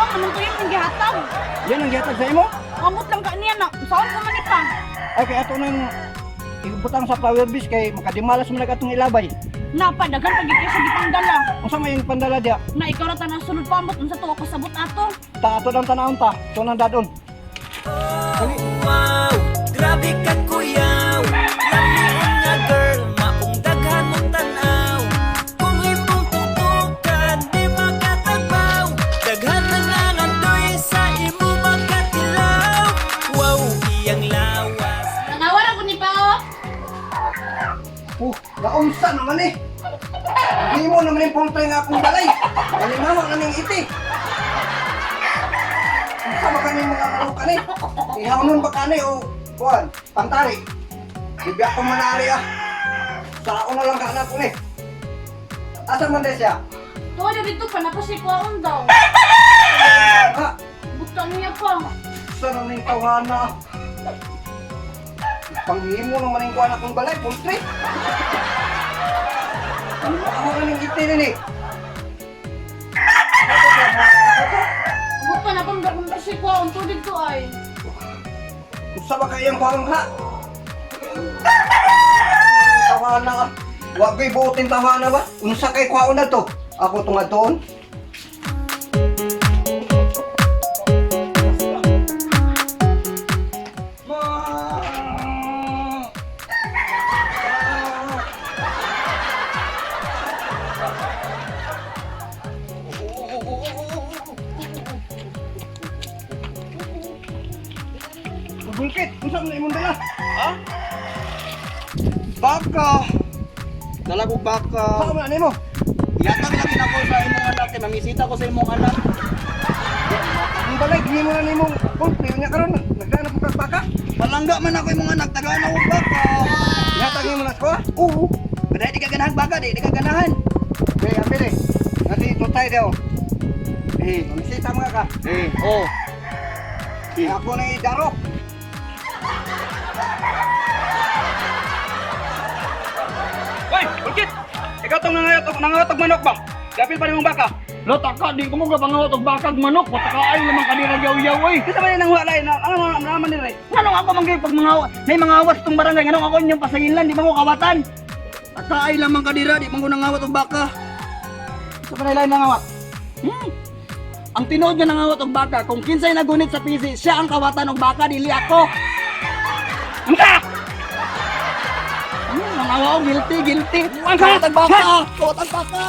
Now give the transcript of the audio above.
Kuha man to yung gihatag. Yan ang gihatag sa imo? Amot lang ka niya na. Saan ko man pa? Ay kay ato nang ibutang sa flower base kay makadimalas man nag atong ilabay. Napa daghan pag sa gipangdala. Unsa may yung pandala diya? Na ikaw ra tanan sulod pa amot unsa to ako sabot ato. Ta ato nang tanawon ta, to nang dadon. Dali. Wow, grabe ka kuyaw. Lamion nga girl, maong daghan mong tanaw. Kung imong tutukan, di makatagbaw. Daghan na nangandoy sa imo makatilaw. Wow, iyang lawas. Tanawa ra ko ni pao. Oh, naunsa naman eh. Hindi mo naman yung poultry nga akong balay. Halimbawa na ning iti. Unsa ba kani mga manukan eh? Ihaw nun ba kani o kuan, pantari. Di ako manari ah. Sa ako na lang ka anak ko eh. Asa man din siya? Tuwa na dito pa na si kuhaon daw. Ha? Buta niya pa. Sa na ning tawhana ah. Panghimo naman yung kuan akong balay, poultry. Ano ako na ning iti nini? Buta na pang si kuhaon to dito ay. Unsa ba kayang kuhaan ha? Tawana ka. Wa ko'y buotin tawana ba? Unsa kay kuhaon na to? Ako tungad doon. Ma! Bulkit, unsa man imong dala? Ha? Baka. Dala ko baka. Saan man nimo? Yatag lagi na ko sa imong anak kay mamisita ko sa imong anak. Ang balay gihimo na nimong poultry nya karon nagdana po kag baka. Palangga man ako imong anak, tagaan ako baka. Yatag nimo na ko. Oo. Kada di ka ganahan baka, di ka ganahan. Hey, apil eh. Nasi tutay daw. Eh, mamisita mga ka. Eh, oh. Eh, ako na idaro. Hoy, Bulkit! Ikaw tong nangatog nangatog manok ba? Gapil pa nimong baka. Lota ka, di ko mo gabangawat og bakag manok, wata ka ay lamang kanira yaw-yaw oy. Kita man nang walay na ano naman dire. Nganong ako manggay pag mga nay mga awas tong barangay, nganong ako inyong pasanginlan, di ba ko kawatan? Taka ay lamang kadira, di man ko nangawat og baka. Sa kanila nangawat. Ang tinuod nga nangawat og baka, kung kinsay nagunit sa PC, siya ang kawatan og baka, dili ako. Angka! Nangawa ko, guilty, guilty. Angka! Kawatan baka, kawatan baka.